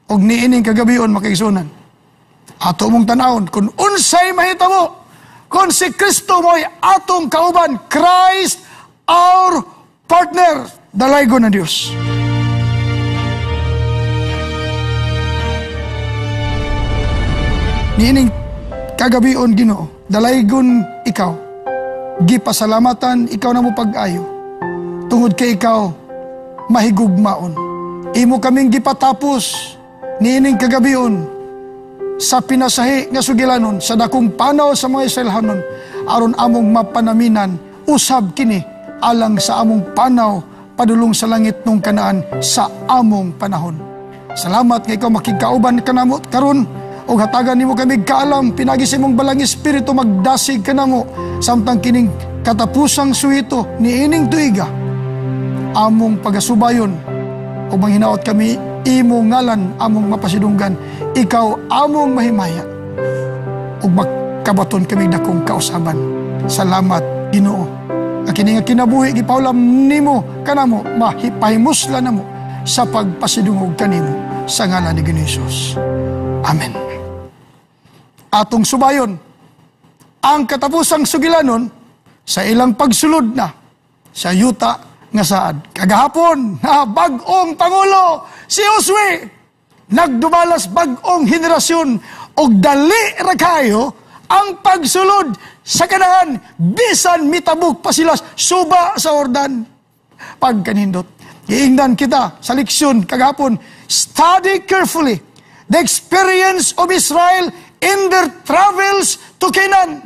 Og niining kagabion, mga kaigsuonan, ato mong tanawon kung unsay mahitabo kung si Kristo mo'y atong kauban, Christ our partner, dalaygon ng Dios. Niining kagabion, Ginoo, dalaygon ikaw, gipasalamatan ikaw na mo pag-ayo, tungod kay ikaw mahigugmaon. Imo kaming gipatapos niining kagabion sa pinasahi nga sugilanon sa dakong panaw sa mga Israelhanon, aron among mapanaminan usab kini alang sa among panaw padulong sa langit nung Kanaan sa among panahon. Salamat nga ikaw makigkauban kanamo karon og hatagan nimo kami kaalam pinagi sa imong balang espiritu magdasig kanamo samtang kining katapusang suhito niining tuiga among pagasubayon ug manghinaot kami imo ngalan among mapasidunggan, ikaw among mahimaya ug makabaton kami dakong kausaban. Salamat, Ginoo. Nga kini nga kinabuhi gipaulam nimo kanamo, mahipahimuslan namo sa pagpasidungog kanimo sa ngalan ni Ginoo Hesus. Amen. Atong subayon ang katapusang sugilanon sa ilang pagsulod na sa yuta nga saad. Kagahapon, na bag-ong pangulo si Josue nagdumalas bag-ong henerasyon og dali ra kayo ang pagsulod sa Kanaan bisan mitabok pa sila suba sa Jordan. Pagkanindot, giingnan kita sa leksyon kagahapon, study carefully the experience of Israel in their travels to Canaan.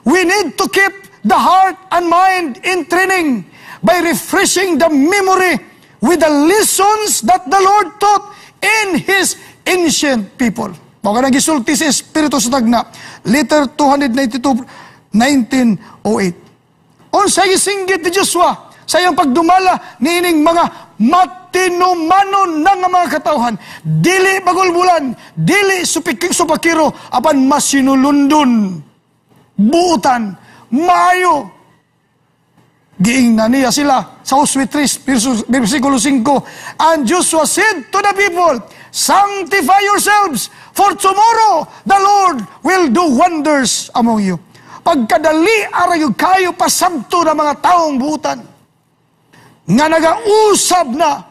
We need to keep the heart and mind in training by refreshing the memory with the lessons that the Lord taught in His ancient people. Mao ka gisulti sa Espiritu sa tagna. Letter 292, 1908. Unsay gisinggit ni Joshua sa iyang pagdumala niining mga matinumanon na nga mga katawhan, dili bagulbulan, dili supakiro, apan masinulundon, buutan, maayo. Giingnan niya sila sa Josue 3, versikulo 5. And Joshua said to the people, "Sanctify yourselves, for tomorrow the Lord will do wonders among you." Pagkadali aray kayo pasabto na mga taong buutan, nga nagausab na,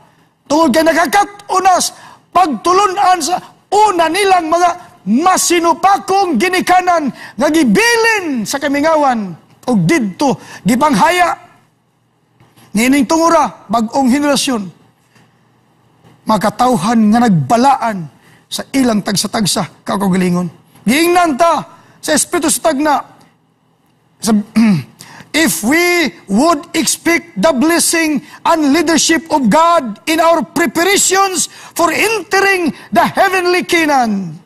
tungod kay nakakat-unas, pagtulunan sa una nilang mga masinupakong ginikanan, nga gibilin sa kamingawan, og didto gipanghaya. Niining tungura, bag-ong henerasyon, makatawhan nga nagbalaan sa ilang tagsa-tagsa kakagalingon. Giingnan ta sa Espiritu sa tagna, sa, if we would expect the blessing and leadership of God in our preparations for entering the heavenly Canaan,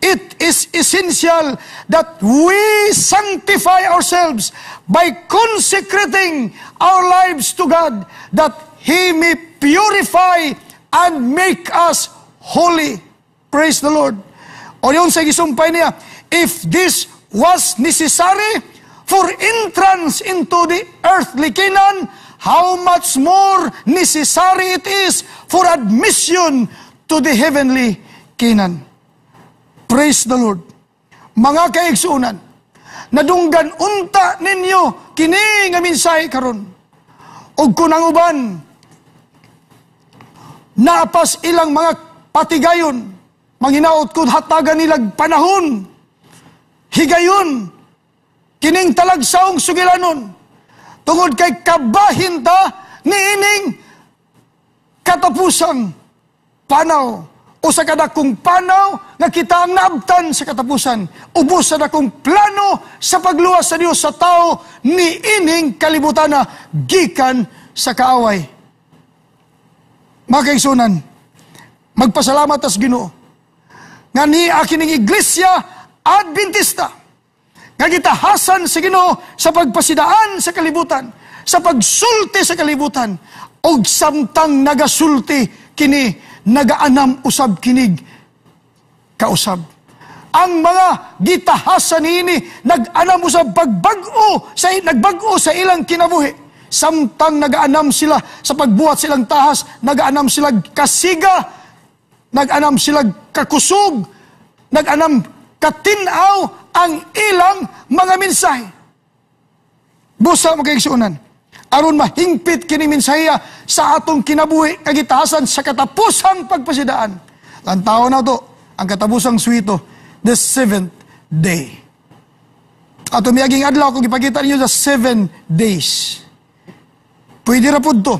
it is essential that we sanctify ourselves by consecrating our lives to God, that He may purify and make us holy. Praise the Lord. O yun sa gisumpay niya, if this was necessary for entrance into the earthly Canaan, how much more necessary it is for admission to the heavenly Canaan. Praise the Lord. Mga kaigsuonan, nadunggan unta ninyo kini nga mensahe karon. Og kun ang uban naapas ilang mga patigayon, manghinaot kun hatagan nilag panahon, higayon kining talagsaong sugilanon, tungod kay kabahin ta niining katapusang panaw o sa kadakong panaw nga kita ang naabtan sa katapusan, ubos sa dakong plano sa pagluwas sa Dios sa tao niining kalibutana gikan sa kaaway. Mga kaigsuonan, magpasalamat tas Ginoo nga niya kining Iglesia Adventista nga gitahasan sa Ginoo sa pagpasidaan sa kalibutan, sa pagsulti sa kalibutan, og samtang nagasulti kini nagaanam usab kinig kausab. Ang mga gitahasan niini nag-anam usab pagbag-o sa nagbag-o sa ilang kinabuhi. Samtang nagaanam sila sa pagbuhat silang tahas, nagaanam sila kasiga Nag-anam sila kakusog, nag-anam katinaw ang ilang mga mensahe. Busa, mga kaigsuonan, aron mahingpit kini mensahe sa atong kinabuhi kag gitahasan sa katapusang pagpasidaan. Lantaw na to ang katapusang suwito, the seventh day. Ato miaging adlaw kung ipakita ninyo the 7 days. Pwede ra pud to.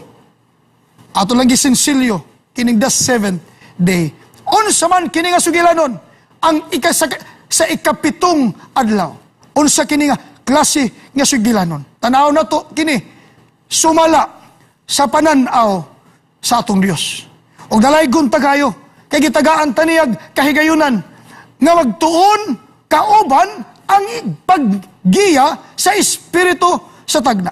Ato lang gisinsilyo kining the seventh day. Unsa man kini nga sugilanon ang ika sa ikapitong adlaw? Unsa kini nga klase nga sugilanon? Tanaw na to kini sumala sa pananaw sa atong Dios. Og dalaygon ta kayo kay gitagaan ta niyag kahigayunan nga magtuon kauban ang paggiya sa Espiritu sa tagna.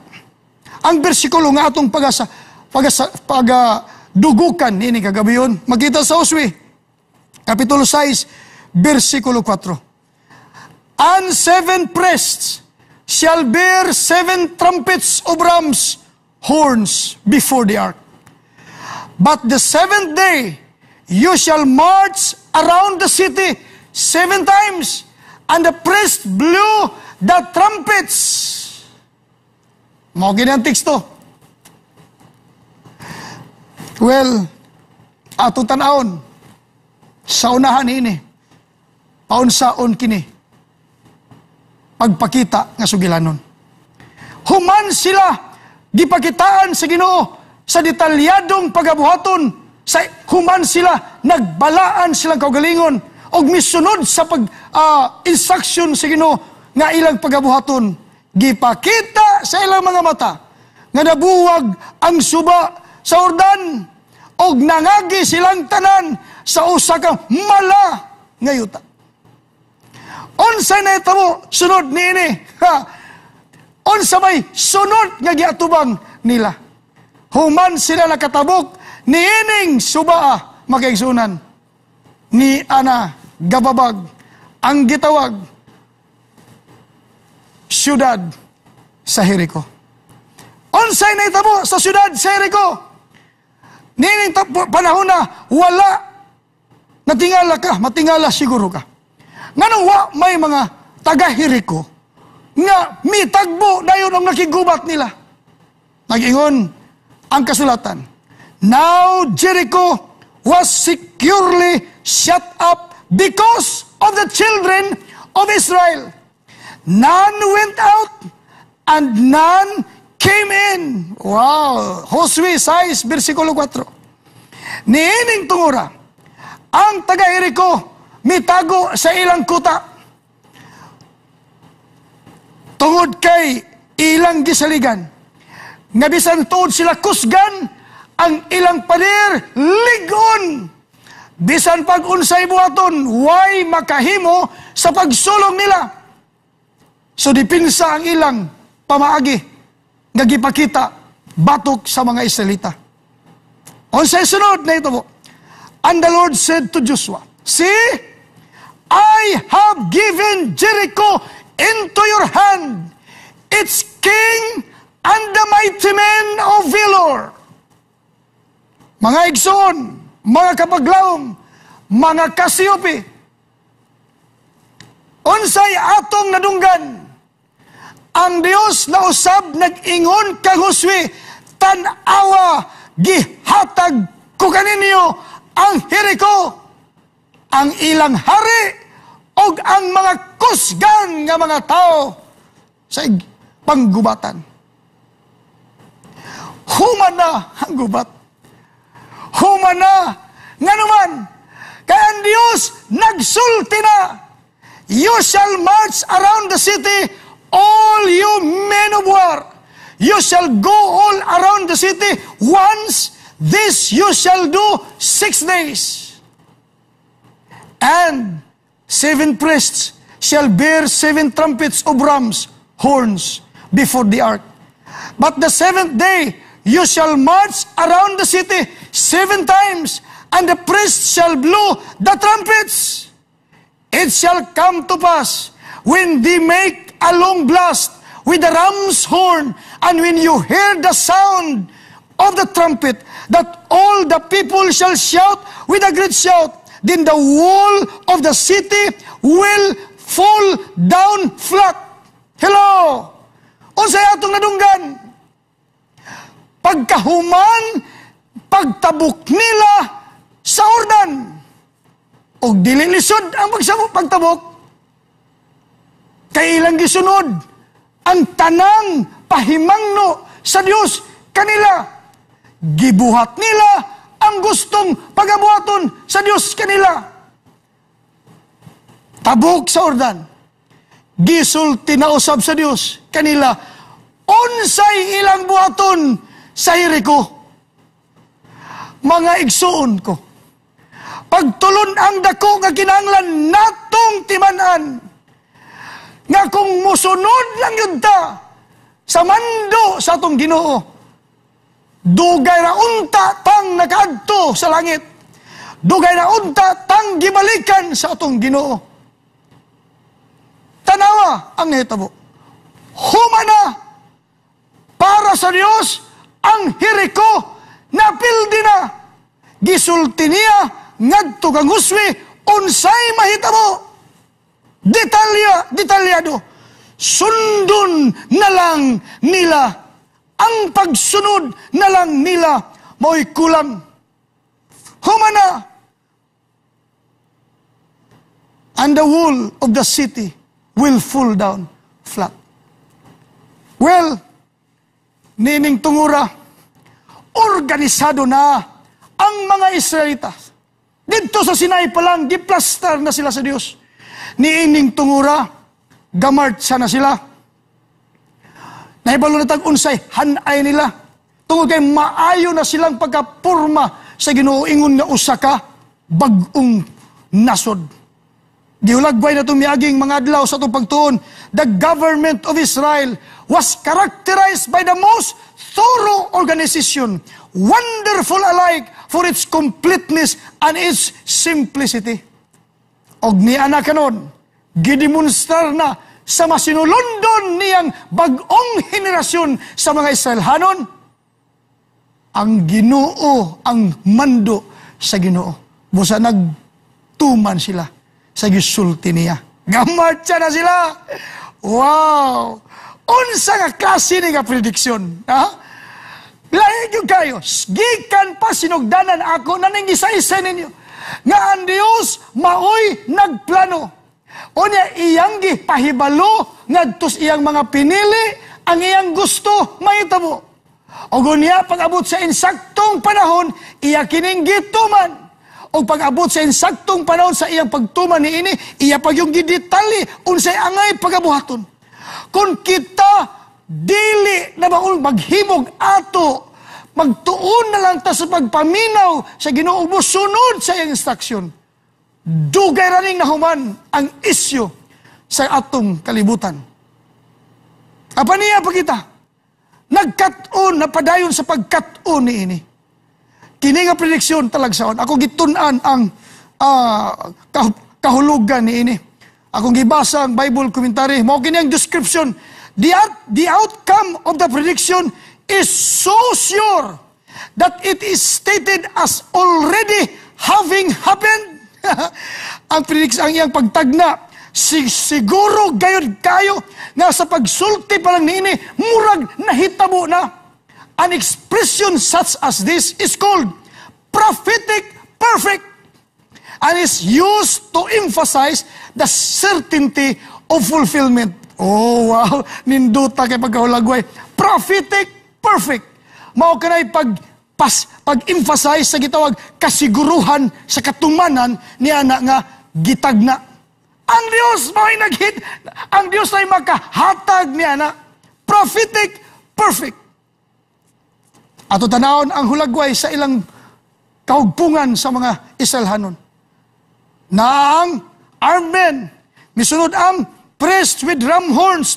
Ang bersikulo nga atong pagasa pagasa pagadugukan niini kagabion makita sa Josue Kapitulo 6, bersikulo 4. "And seven priests shall bear seven trumpets of ram's horns before the ark. But the seventh day you shall march around the city seven times, and the priest blew the trumpets." Mao kini ang teksto. Well, atong tan-awon sa unahan ini, paunsaon kini pagpakita nga sugilanon. Human sila gipakitaan sa Ginoo sa detalyadong pagabuhaton sa human sila nagbalaan silang kaugalingon og misunod sa pag instruction sa Ginoo nga ilang pagabuhaton, gipakita sa ilang mga mata nga nabuwag ang suba sa Jordan og nangagi silang tanan sa usa ka mala nga yuta. Unsay nahitabo sunod niini? Ha? Unsa may sunod nga giatubang nila? Human sila nakatabok niining subaa, mga kaigsuonan, ni ana gababag ang gitawag syudad sa Jericho. Unsay nahitabo sa syudad sa Jericho? Niining panahon na wala natingala ka, matingala siguro ka. Nganong wa may mga taga Jericho nga mitagbo dayon ang nakigubat nila? Nag-ingon ang kasulatan, "Now Jericho was securely shut up because of the children of Israel. None went out and none came in." Wow! Josue 6, versikulo 4. Niining tungura, ang taga Jericho mitago sa ilang kuta. Tungod kay ilang gisaligan, nga bisan tuod sila kusgan, ang ilang pader ligon. Bisan pag unsay buhaton, way makahimo sa pagsulong nila. So dipinsa ang ilang pamaagi nga gipakita batok sa mga Israelita. Unsay sunod na ito po? "And the Lord said to Joshua, 'See, I have given Jericho into your hand, its king and the mighty men of valor.'" Mga igsoon, mga kapaglaom, mga ka-COP, unsay atong nadunggan? Ang Dios na usab nag-ingon kang Josue, "Tan-awa, gihatag ko kaninyo ang Jericho, ang ilang hari, og ang mga kusgan nga mga tao sa panggubatan." Human na ang gubat. Human na. Nga naman, kaya ang Diyos nagsulti na, "You shall march around the city, all you men of war. You shall go all around the city once. This you shall do 6 days. And seven priests shall bear seven trumpets of ram's horns before the ark. But the seventh day you shall march around the city seven times, and the priests shall blow the trumpets. It shall come to pass when they make a long blast with the ram's horn, and when you hear the sound of the trumpet, that all the people shall shout with a great shout." Then the wall of the city will fall down flat. Hello! Unsay atong nadunggan? Pagkahuman, pagtabok nila sa Ordan, og dili lisod ang pagsabok, pagtabok, kay ilang gisunod ang tanang pahimangno sa Dios kanila. Gibuhat nila ang gustong pagabuhaton sa Dios kanila. Tabok sa Ordan. Gisulti na usab sa Dios kanila unsay ilang buhaton sa Jericho. Mga igsuon ko, pagtulon ang dako nga kinahanglan natong timan-an nga kung musunod lang yun ta sa mando sa atong Ginoo, dugay ra unta tang nakaadto sa langit. Dugay ra unta tang gibalikan sa atong Ginoo. Tanawa ang nahitabo. Humana para sa Dios ang Jericho, napildi na. Gisulti niya ngadto kang Josue unsay mahitabo. Detalya, detalyado. Sundon na lang nila. Ang pagsunod na lang nila mo'y kulang. Humana. And the wall of the city will fall down flat. Well, nining tungura, organisado na ang mga Israelitas. Dito sa Sinai pa lang, giplastar na sila sa Dios. Niining tungura, gamartsa na sila. Nahibalo na tag unsay hanay nila. Tungod kay maayo na silang pagkapurma sa Ginoo ingon nga usa ka bag-ong nasod. Gihulagway na itong miaging mga adlaw sa itong pagtuon. The government of Israel was characterized by the most thorough organization, wonderful alike for its completeness and its simplicity. Og niya na kanon, gidemonstrar na sa masinulondon niyang bag-ong henerasyon sa mga Israelhanon, ang Ginoo, ang mando sa Ginoo. Busa nagtuman sila sa gisulti niya. Gamartsa na sila. Wow! Unsa nga klase ni nga prediksyon? Ha? Lahi gyud kayo. Gikan pa sinugdanan ako na ning gisaysay ninyo nga ang Dios maoy nagplano. Unya iyang gipahibalo ngadto sa iyang mga pinili ang iyang gusto mahitabo. Og unya pag-abot sa insaktong panahon, iya kining gituman. O pag-abot sa insaktong panahon sa iyang pagtuman niini, iya pag yung gidetalye unsay angay pagabuhaton. Kung kita dili na baul maghimog ato, magtuon na lang ta sa pagpaminaw sa Ginoo, sunod sa iyang instruction. Dugay ra ning nahuman ang isyu sa atong kalibutan. Apa niya pa kita? Nagkat-on, napadayon sa pagkat-on niini. Kini nga prediksyon talagsaon. Ako gitun-an ang kahulugan niini. Akong gibasa ang Bible commentary. Mao kini ang description. The outcome of the prediction is so sure that it is stated as already having happened. Ang prediction, ang iyang pagtagna, siguro gayod kayo nga sa pagsulti pa lang niini, murag nahitabo na. An expression such as this is called prophetic perfect and is used to emphasize the certainty of fulfillment. Oh, wow. Ninduta kay pagkahulagway. Prophetic perfect. Mao kanay pag-emphasize sa gitawag kasiguruhan sa katumanan ni ana nga gitagna. Ang Dios mao'y naghit. Ang Dios ay makahatag ni ana. Prophetic perfect. Ato tanawon ang hulagway sa ilang kaugpungan sa mga Israelhanon. Na ang armed men, misunod ang priest with ram horns,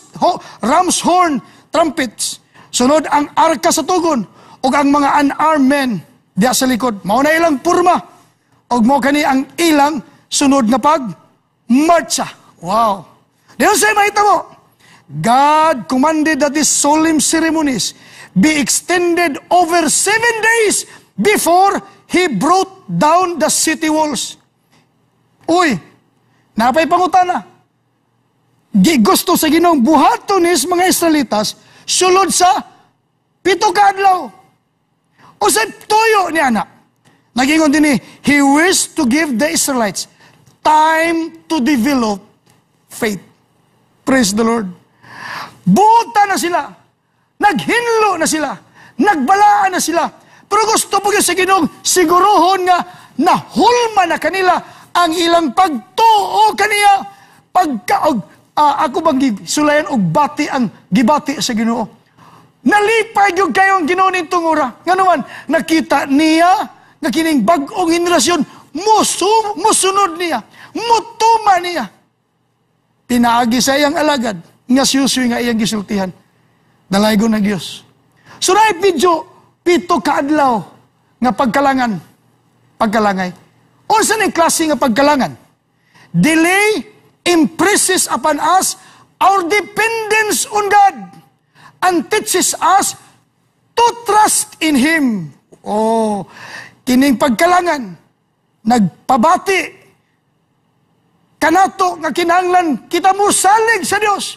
ram's horn trumpets. Sunod ang arka sa tugon ug ang mga unarmed men diya sa likod. Mao na ilang purma ug mao kani ang ilang sunod nga pag marcha. Wow. Diyon sa mahitabo, God commanded that these solemn ceremonies be extended over 7 days before He brought down the city walls. Uy, napay pangutana. Gigusto sa Ginoo buhaton ni mga Israelitas sulod sa 7 ka adlaw. Unsay tuyo niya na? Nagingon din ni, he wished to give the Israelites time to develop faith. Praise the Lord. Buta na sila. Naghinlo na sila. Nagbalaan na sila. Pero gusto po sa Ginoong siguruhon nga nahulma na kanila ang ilang pagtuo kaniya. Pagka, og, ako bang sulayan og bati ang gibati sa Ginoo. Nalipay gyud kayo ang Ginoo ning tungura. Ngano man nakita niya nga kining bag-ong henerasyon musunod niya, mutuma niya. Pinaagi sa iyang alagad nga si Josue nga iyang gisultihan. Dalaygon ng Dios. So naay video 7 ka adlaw nga pagkalangan, pagkalangay. Unsa ni klase nga pagkalangan? Delay impresses upon us our dependence on God and teaches us to trust in Him. Oh, kining pagkalangan nagpabati kanato nga kinahanglan kita mo salig sa Dios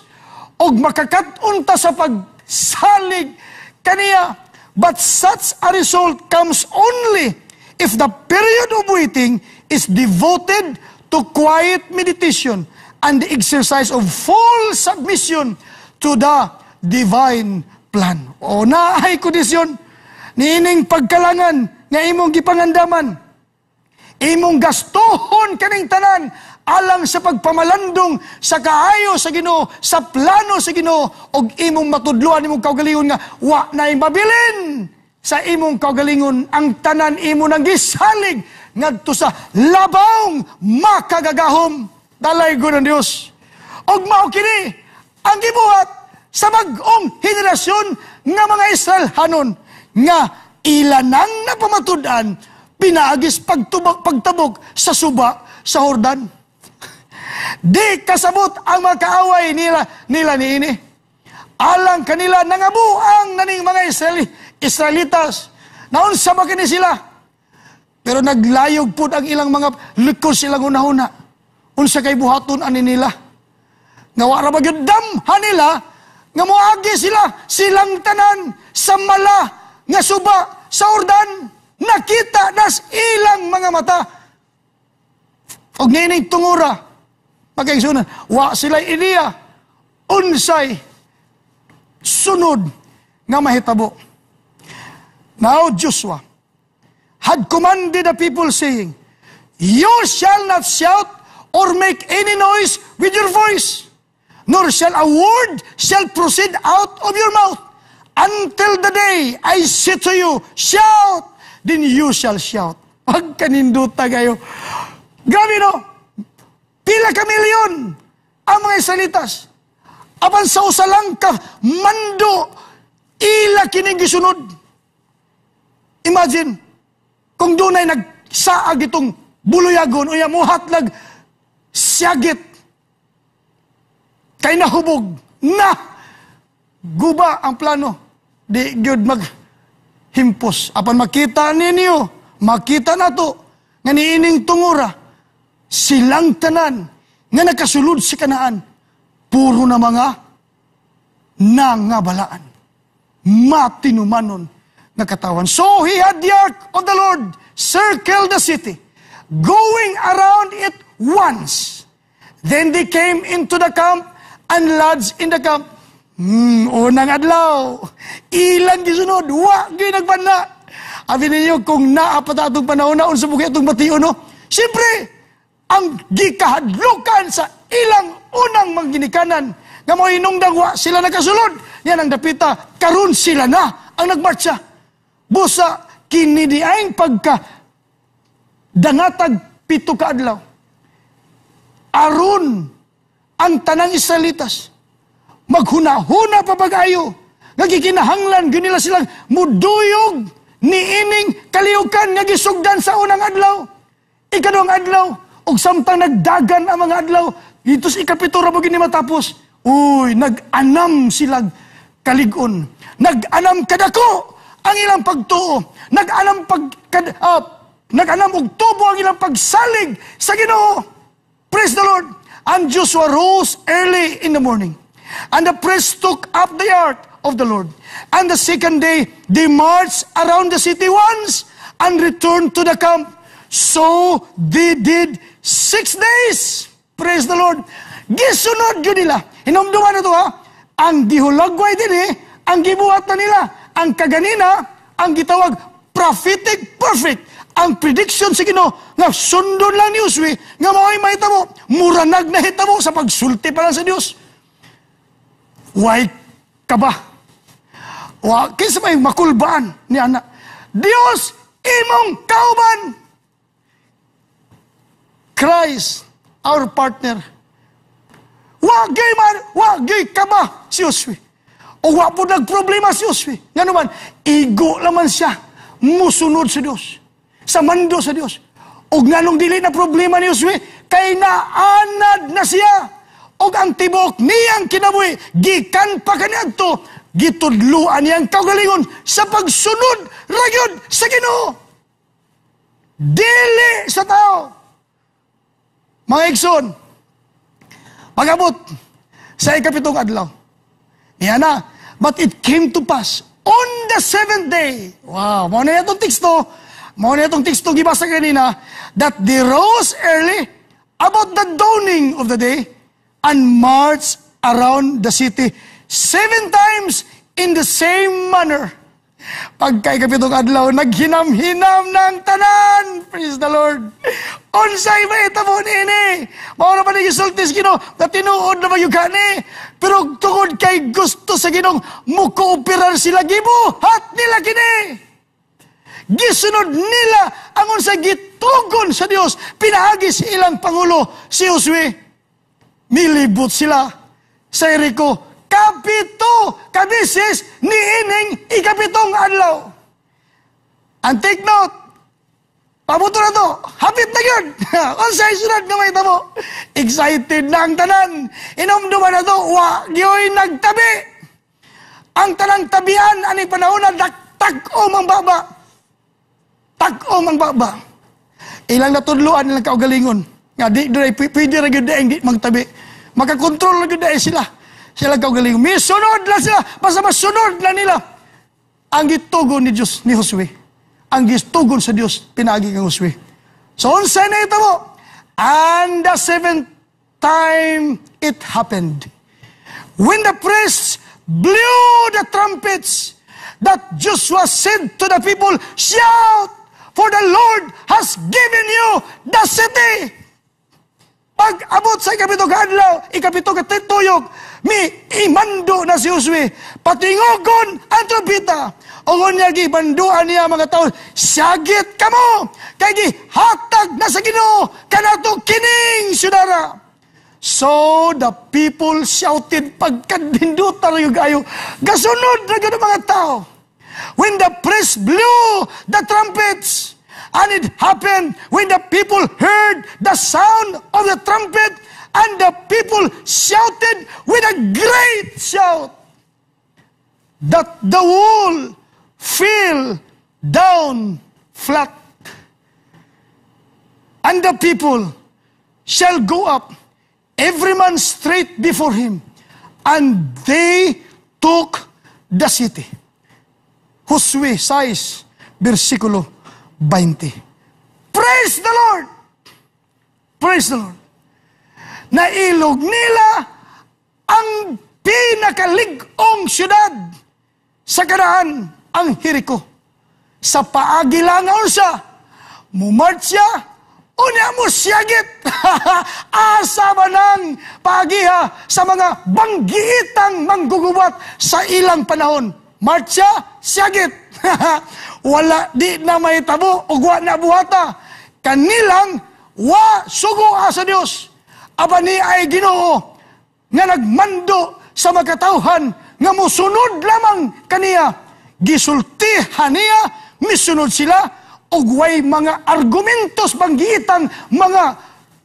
og makakat-on ta sa pagsalig kaniya. But such a result comes only if the period of waiting is devoted to quiet meditation and the exercise of full submission to the divine plan. O naay kondisyon niining pagkalangan nga imong gipangandaman, imong gastuhon kaning tanan alang sa pagpamalandong sa kaayo sa Ginoo, sa plano sa Ginoo, ug imong matudloan imong kaugalingon nga wa nay mabilin sa imong kaugalingon, ang tanan imo nang gisalig ngadto sa labawng makagagahom. Dalaygon ang Dios. Ug mao kini ang gibuhat sa bag-ong henerasyon nga mga Israelhanon nga ila nang napamatud-an pinaagis pagtubok pagtabok sa suba sa Jordan. Di kasabot ang mga kaaway nila nila niini. Alang kanila, nangabuang naning mga Israelitas. Naunsa ba kini sila? Pero naglayog pud ang ilang mga likos, silang hunahuna. Unsa kay buhaton ani nila? Nga wa ra ba gyud damha nila nga moagi sila silang tanan sa mala nga suba sa Jordan? Nakita nas ilang mga mata. Og niining tungura, pagkaigsunan, wa sila ideya unsay sunod nga mahitabo. Now Joshua had commanded the people, saying, "You shall not shout or make any noise with your voice, nor shall a word shall proceed out of your mouth until the day I say to you, 'Shout,' then you shall shout." Pagkaninduta kayo. Grabe, no? Pila ka milyon ang mga Israelitas. Apan sa usa lang ka mando, ila kining gisunod. Imagine, kung dunay nagsaag itong buluyagon, unya muhatlag siyagit, kay nahubog, na, guba ang plano. Di gyud mag himpos. Apan makita ninyo, makita nato, nga niining tungura, silang tanan, nga nakasulod sa Kanaan, puro na mga nangabalaan. Matinumanon nga katawan. So he had the ark of the Lord circle the city, going around it once. Then they came into the camp and lodged in the camp. Unang adlaw, ilang gisunod, wa gyud nagbanna. Abi ninyo, kung naa pa ta atong panahon na, unsa mo atong bation, no? Siyempre, ang gikahadlukan sa ilang unang mangginikanan nga mo hinungdang wa sila nakasulod, yan ang dapita, karon sila na ang nagmarcha. Busa, kini diayng pagka dangatag 7 ka adlaw. Aron ang tanang Israelitas maghuna-huna pa pag-ayo nga gikinahanglan gyud nila silang muduyog niining kalihukan nga gisugdan sa unang adlaw, ikaduhang adlaw, ug samtang nagdagan ang mga adlaw dito sa 7 ra gini matapos. Uy, nag-anam silang kalig-on, nag-anam kadako ang ilang pagtuo, nag-anam og tubo ang ilang pagsalig sa Ginoo. Praise the Lord. And Joshua rose early in the morning, and the priests took up the ark of the Lord. And the second day, they marched around the city once and returned to the camp. So they did 6 days. Praise the Lord. Gisunod gyud nila. Hinumduman na to ha. Ang gihulagway din eh, ang gibuhat na nila. Ang kaganina, ang gitawag prophetic perfect. Ang prediction sa Ginoo nga sundon lang ni Josue nga mao'y mahitabo, muranag na hitabo sa pagsulti pa lang sa Dios. Way ka ba? Wa kinsa may makulbaan ni ana? Dios imong kauban. Christ our partner. Wa gyud man, wa gyud kaba si Josue. O wa po nagproblema si Josue. Nga naman, igo laman siya. Musunod sa Dios. Sa mando sa Dios. O nganong dili na problema ni Josue, kay naanad na siya. Og ang tibok niyang kinabuhi, gikan pa kaniadto, gitudluan niyang kaugalingon sa pagsunod ragyod sa Ginoo. Dili sa tao. Mga igsoon, pag-abot sa 7 adlaw, niya na, but it came to pass on the seventh day. Wow, mao na itong teksto gibasa kanina, that they rose early about the dawning of the day and marched around the city seven times in the same manner. Pagka 7 adlaw, naghinam-hinam ng tanan. Praise the Lord. Unsay mahitabo niini? Mao na ba ni gisulti sa Ginoo na tinuod na ba kani? Pero tungod kay gusto sa Ginoo, mukooperar sila, gibuhat nila kini. Gisunod nila ang unsay gitugon sa Dios pinaagi sa ilang pangulo si Josue. Milibot sila sa Jericho 7 kabeses niining 7 adlaw. And take note, pabuto na to, hapit na yun. Unsay sunod nga mahitabo? Excited na ang tanan. Inumduman na to, wa gyoy nagtabi. Ang tanang tabian ani panahon na tag-o mang baba. Tag-o mang baba. Ilang natudloan ilang kaugalingon. Nga di dunay pwede ra gyud di magtabi. Makakontrol ra gyud sila. Sila kaugalingon. Misunod lang sila. Basta masunod lang nila. Ang gitugon ni Diyos ni Josue. Ang gitugon sa Dios pinaagi kang Josue. So unsay nahitabo? And the seventh time it happened, when the priests blew the trumpets, that Joshua said to the people, "Shout, for the Lord has given you the city." Pag abot sa 7 ka adlaw, 7 ka tuyok, mi imando na si Josue, patingogon ang trompeta. O niya gibanduan niya mga tao, "Syagit kamo, kay gihatag na sa Ginoo kanato kining syudara." So the people shouted. Pagkadinduta na yung gayo, gasunod na gano'n mga tao. When the priest blew the trumpets, and it happened when the people heard the sound of the trumpet, and the people shouted with a great shout, that the wall fell down flat. And the people shall go up, every man straight before him. And they took the city. Josue 6, versikulo 20. Praise the Lord! Praise the Lord! Nailog nila ang pinakalig-ong syudad sa Kanaan, ang Jericho. Sa paagi lang unsa, mumartsya, unya mo siyagit. Asa ba nang paagiha sa mga banggiitang manggugubat sa ilang panahon? Martsya, siyagit. Wala, di na mahitabo, ug wa na buhata. Kanilang wa sugo sa Dios. Apan ni ay Ginoo nga nagmando sa makatawhan nga musunod lamang kaniya. Gisultihan niya, misunod sila, ug way mga argumentos banggiitang mga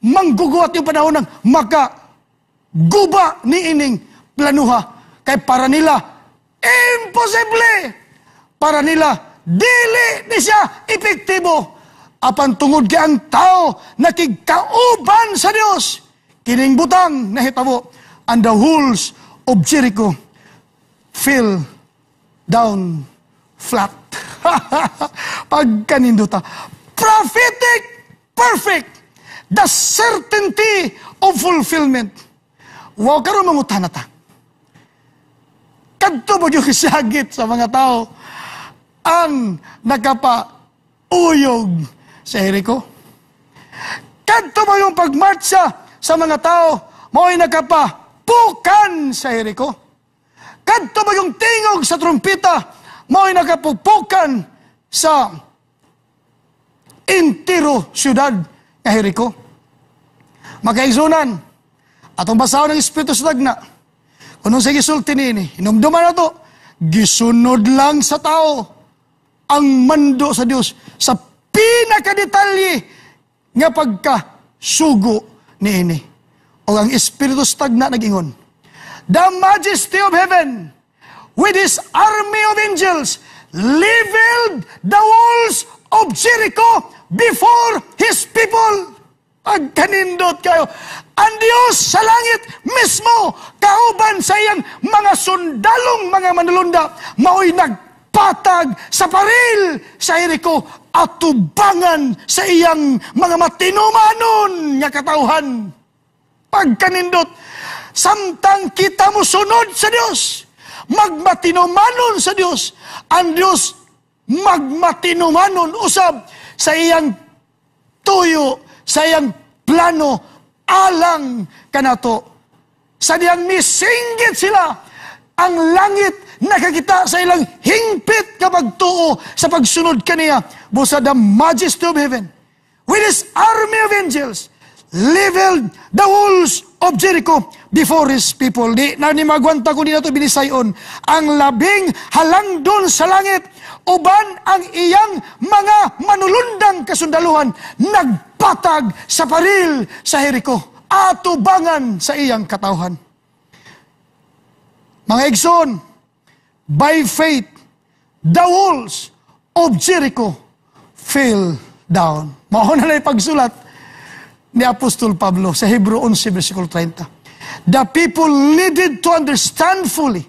mangguguhat yung panahon ng maka guba ni ining planuha. Kay para nila, imposible! Para nila, dili ni siya epektibo. Apan tungod kay ang tao nakigkauban sa Dios, kining butang nahitabo, and the walls of Jericho fell down flat. Pagkaninduta. Prophetic, perfect. The certainty of fulfillment. Wow, karon mangutana ta. Kadto ba yung sagit sa mga tao ang nakapauyog sa Jericho? Kadto ba yung pagmartsa sa mga tao mao'y nakapapukan sa Jericho? Kadto ba yung tingog sa trumpita mao'y nakapupukan sa entero syudad nga Jericho? Makaigsuonan, atong basahon ng Espiritu sa tagna. Kung sa gisulti niini, hinumduman na to, gisunod lang sa tao ang mando sa Dios sa pinakadetalye nga pagkasugo niini. O ang Espiritu sa tagna nag-ingon, "The majesty of heaven with his army of angels leveled the walls of Jericho before his people." Pagkanindot kayo. Ang Diyos sa langit mismo, kauban sa iyang mga sundalong mga manulunda, mao'y nagpatag sa paril sa Jericho atubangan sa iyang mga matinumanon nga katawhan. Pagkanindot, samtang kita mo sunod sa Diyos, magmatinumanon sa Diyos, ang Diyos magmatinumanon usab sa iyang tuyo, sa iyang plano, alang kanato. Sa diyang misinggit sila, ang langit nakakita sa ilang hingpit nga pagtuo sa pagsunod kaniya. Busa the majesty of heaven, with his army of angels, leveled the walls of Jericho before his people. Di na ni magwanta kung di na ito binisayon. Ang labing halangdon sa langit, uban ang iyang mga manulundang kasundaluhan, nagpatag sa paril sa Jericho, atubangan sa iyang katawhan. Mga igsoon, by faith, the walls of Jericho fell down. Mao na pagsulat ni Apostol Pablo sa Hebrew 11, versikulo 30. The people needed to understand fully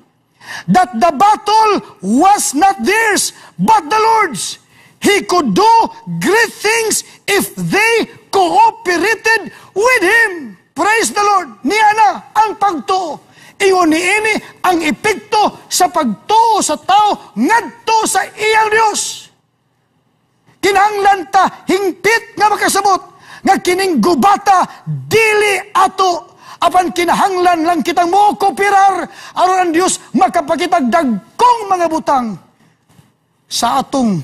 that the battle was not theirs, but the Lord's. He could do great things if they cooperated with Him. Praise the Lord. Niya na ang pagtuo. Ingon ni ini ang epekto sa pagtuo sa tao ngadto sa iyang Dios. Kinahanglan ta hingpit nga makasabot nga kining gubata dili ato, apan kinahanglan lang kitang mo kooperar aron ang Dios makapakitag dagkong mga butang sa atong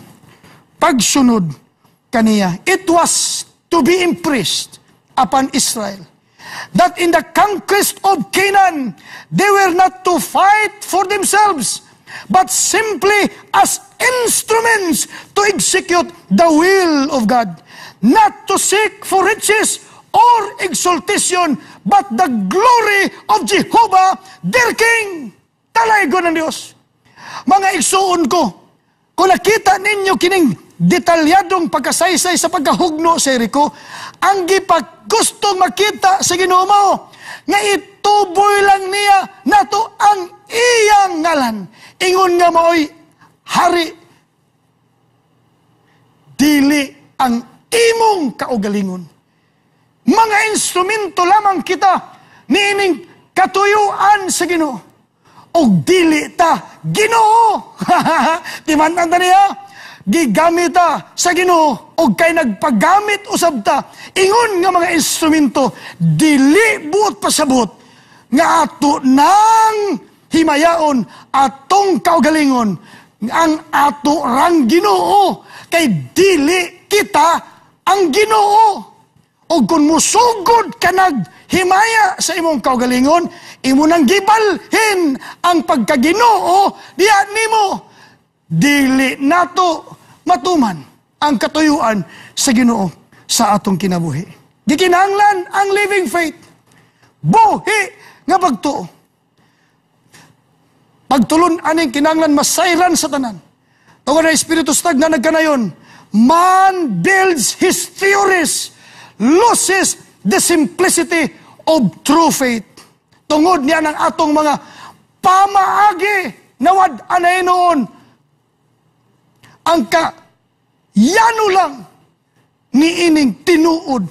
pagsunod kaniya. It was to be impressed upon Israel that in the conquest of Canaan, they were not to fight for themselves, but simply as instruments to execute the will of God, not to seek for riches or exaltation, but the glory of Jehovah, their King. Talaygon ng Diyos. Mga igsuon ko, kung nakita ninyo kining detalyadong pagkasaysay sa pagkahugno sa Jericho, ang gipagustong makita sa Ginoo mao nga ituboy lang niya nato ang iyang ngalan. Ingon nga maoy hari, dili ang imong kaugalingon. Mga instrumento lamang kita niining katuyuan sa Ginoo. Og dili ta Ginoo. Timan-an ta niya, gigamit ta sa Ginoo og kay nagpagamit usab ta ingon nga mga instrumento, dili buot pasabot nga ato nang himayaon atong kaugalingon ang ato rang Ginoo, kay dili kita ang Ginoo. Og kung musugod ka naghimaya sa imong kaugalingon, imo nang gibalhin ang pagkaginoo diya nimo. Dili nato matuman ang katuyuan sa Ginoo sa atong kinabuhi. Gikinahanglan ang living faith. Buhi nga pagtuo. Pagtulon aning kinahanglan masayran sa tanan. Tungod na Espiritu sa tagna nagkanayon, Man builds his theories, loses the simplicity of true faith. Tungod niya ng atong mga pamaagi, nawad anay noon, ang ka yano lang ni ining tinuod,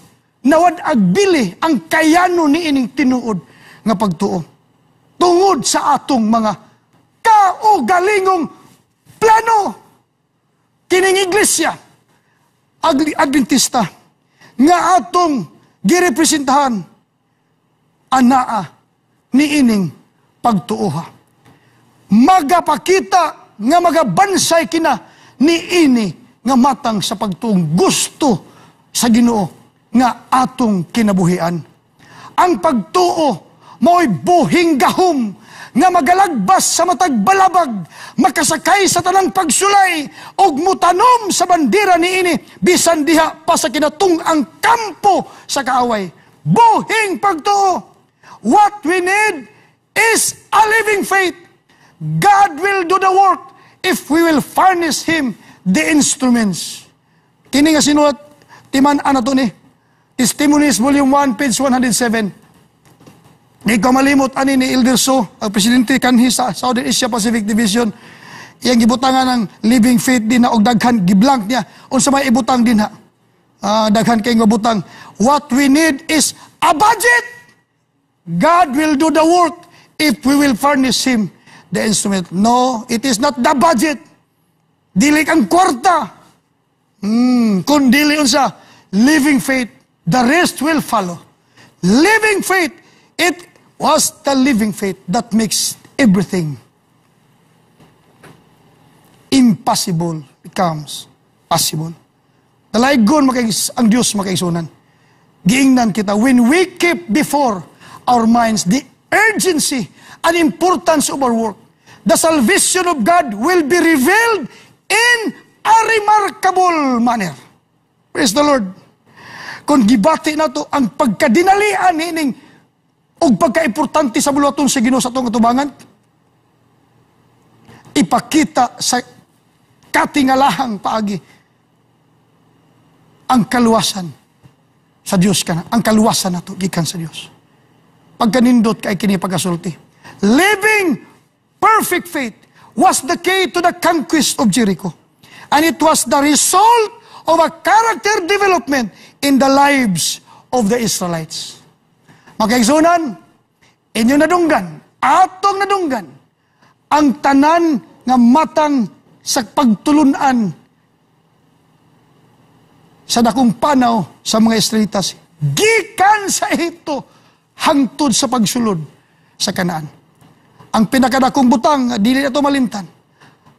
nawad agbili ang kayano ni ining tinuod nga pagtuo. Tungod sa atong mga kaugalingong plano, kining iglesia Adventista nga atong girepresentahan anaa ni ining pagtuoha. Magapakita nga magabansay kina ni ini nga matang sa pagtuong gusto sa Ginoo nga atong kinabuhian. Ang pagtuo mao'y buhing gahom nga magalagbas sa matag balabag, makasakay sa tanang pagsulay, ug mutanom sa bandera niini bisan diha pa sa kinatung-ang kampo sa kaaway. Buhing pagtuo. What we need is a living faith. God will do the work if we will furnish Him the instruments. Kini nga sinulat, timan ana to ni. Testimonies, Volume 1, page 107. Di ko malimot ani ni Elder So, ang presidente kanhi sa Southern Asia Pacific Division. Iyang gibutangan ng living faith din na og daghan giblank niya unsa may ibutang din ha. Daghan kay nga butang. What we need is a budget. God will do the work if we will furnish Him the instrument. No, it is not the budget. Dili kang kwarta. Kung dili unsa, living faith, the rest will follow. Living faith, it was the living faith that makes everything impossible becomes possible. Dalaygon ang Diyos, makaigsuonan. Giingnan kita, when we keep before our minds the urgency and importance of our work, the salvation of God will be revealed in a remarkable manner. Praise the Lord. Kung gibati nato ang pagkadinalian niining ug pagkaimportante sa buluhaton sa Ginoo sa atong atubangan, ipakita sa katingalahang paagi ang kaluwasan sa Dios kana, ang kaluwasan nato gikan sa Dios. Pagkanindot kay kini pagkasulti. Living perfect faith was the key to the conquest of Jericho. And it was the result of a character development in the lives of the Israelites. Makaigsuonan, inyong nadunggan, atong nadunggan, ang tanan nga matang sa pagtulunan sa dakong panaw sa mga Israelitas gikan sa Ehipto hangtod sa pagsulod sa Kanaan. Ang pinakadakong butang, dili nato malimtan,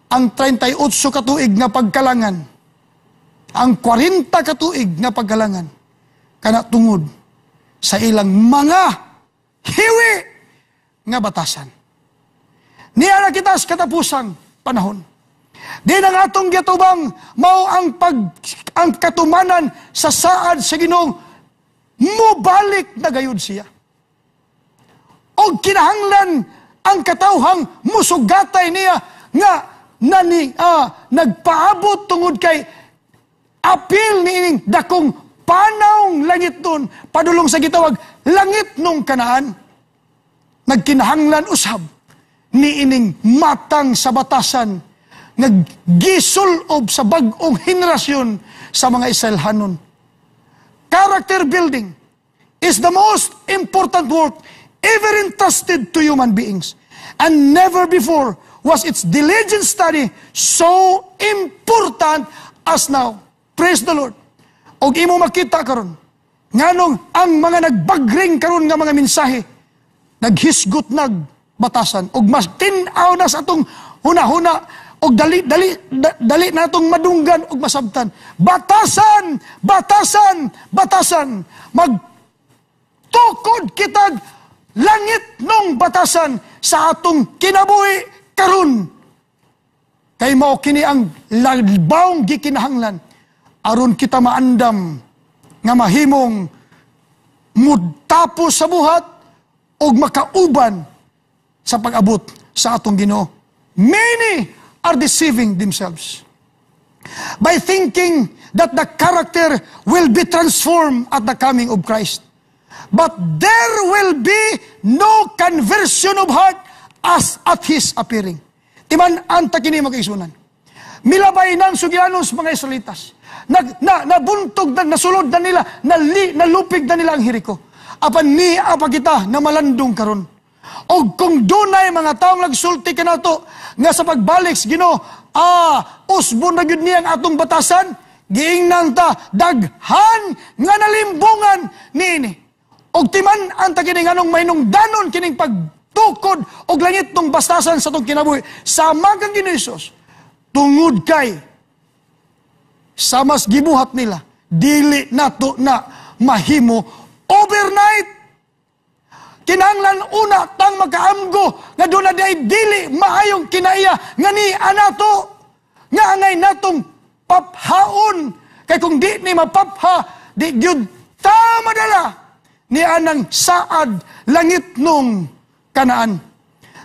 ang 38 katuig nga pagkalangan, ang 40 katuig nga pagkalangan, kana tungod sa ilang mga hiwi nga batasan. Niya na kita sa katapusang panahon. Di na atong giatubang mao ang katumanan sa saad sa Ginoo, mubalik na gayud siya. Og kinahanglan ang katawhang musugatay niya nga nani nagpaabot tungod kay apil ni ining dakong panawng langit nun padulong sa gitawag langit nung Kanaan. Nagkinahanglan usab ni ining matang sa batasan naggisulob sa bag-ong henerasyon sa mga Israelhanon. Character building is the most important work ever entrusted to human beings. And never before was its diligent study so important as now. Praise the Lord. Og imo makita karon nganong ang mga nagbagring karon nga mga mensahe naghisgot nag batasan og mas tin-aw na sa atong huna-huna og dali dali dali natong madunggan og masabtan. Batasan, batasan, batasan. Magtukod kitag langit nung batasan sa atong kinabuhi karon kay mao kini ang labawng gikinahanglan aron kita maandam nga mahimong mudtapos sa buhat og makauban sa pag-abot sa atong Ginoo. Many are deceiving themselves. By thinking that the character will be transformed at the coming of Christ. But there will be no conversion of heart as at His appearing. Timan-an ta kini, mga kaigsuonan. Milabay nang sugilanon sa mga Israelitas. Nabuntog na, nasulod na nila, nalupig na nila ang Jericho. Apan nia pa kita na malandong karon. O kung dunay mga taong nagsulti kanato nga sa pagbalik sa Ginoo, usbon na gyud niya ang atong batasan, giingnan ta daghan nga nalimbungan niini. Og timan-an ta kini nganong mahinungdanon kining pagtukod og langitnong bastasan sa atong kinabuhi sama kang Ginoo Hesus, tungod kay sa mas gibuhat nila, dili nato na mahimo overnight. Kinahanglan una tang makaamgo nga duna diay dili maayong kinaiya nga ni anato nga angay natong paphaon, kay kung di ni mapapha, di gyud ta madala ni anang saad langitnong Kanaan.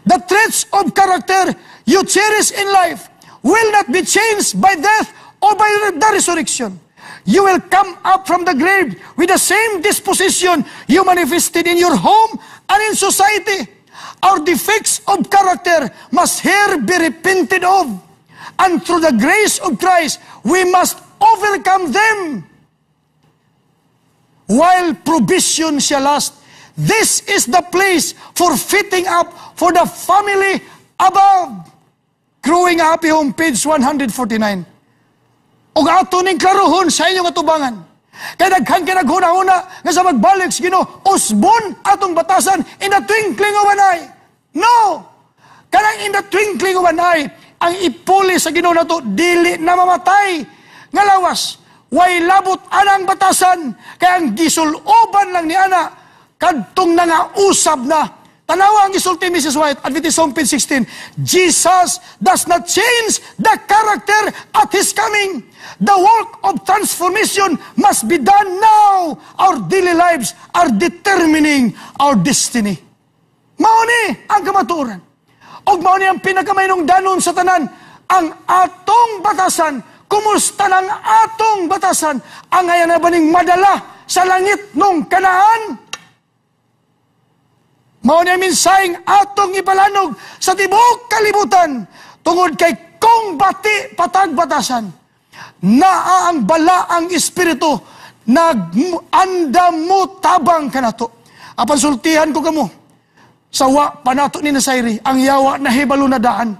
The traits of character you cherish in life will not be changed by death or by the resurrection. You will come up from the grave with the same disposition you manifested in your home and in society. Our defects of character must here be repented of. And through the grace of Christ, we must overcome them. While probation shall last, this is the place for fitting up for the family above. Growing Happy Home, page 149. Ug ato ning klarohon sa inyong atubangan. Kay daghan kay naghuna-huna nga sa magbalik sa Ginoo, usbon atong batasan in the twinkling of an eye. No! Kanang in the twinkling of an eye, ang ipuli sa Ginoo nato dili na mamatay nga lawas. Way labot anang batasan, kay ang gisuloban lang ni ana kadtong nangausab na. Tanawa ang gisulti Mrs. White, Adventist Home, page 16. Jesus does not change the character at His coming. The work of transformation must be done now. Our daily lives are determining our destiny. Mao ni ang kamatuoran. Og mao ni ang pinakamahinungdanon sa tanan, ang atong batasan, kumusta ng atong batasan, ang ayan na baning madala sa langitnong Kanaan? Mao ni ang mensaheng atong ipalanog sa tibuok kalibutan, tungod kay kung bati pa tag batasan, naa ang balaang espiritu nag-andam mo tabang kanato. Apan sultihan ko kamo, sa wa pa nato ni nasayri, ang yawa na hibalo na daan.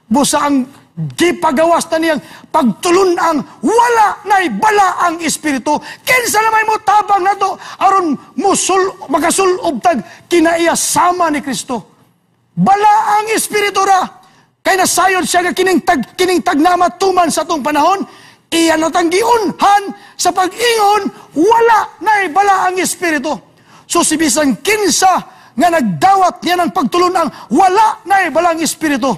Busa ang gipagawas na niyang pagtulun-ang wala na'y balaang espiritu. Kinsa na may mo tabang nato aron musul makasulob tag kinaiya sama ni Kristo? Balaang espiritu ra. Kay nasayon siya nga kining tagnama tuman sa atong panahon, iya natang giunhan sa pag-ingon wala na'y balaang espiritu. So si bisan kinsa nga nagdawat niya ng pagtulun-ang wala na'y balaang espiritu,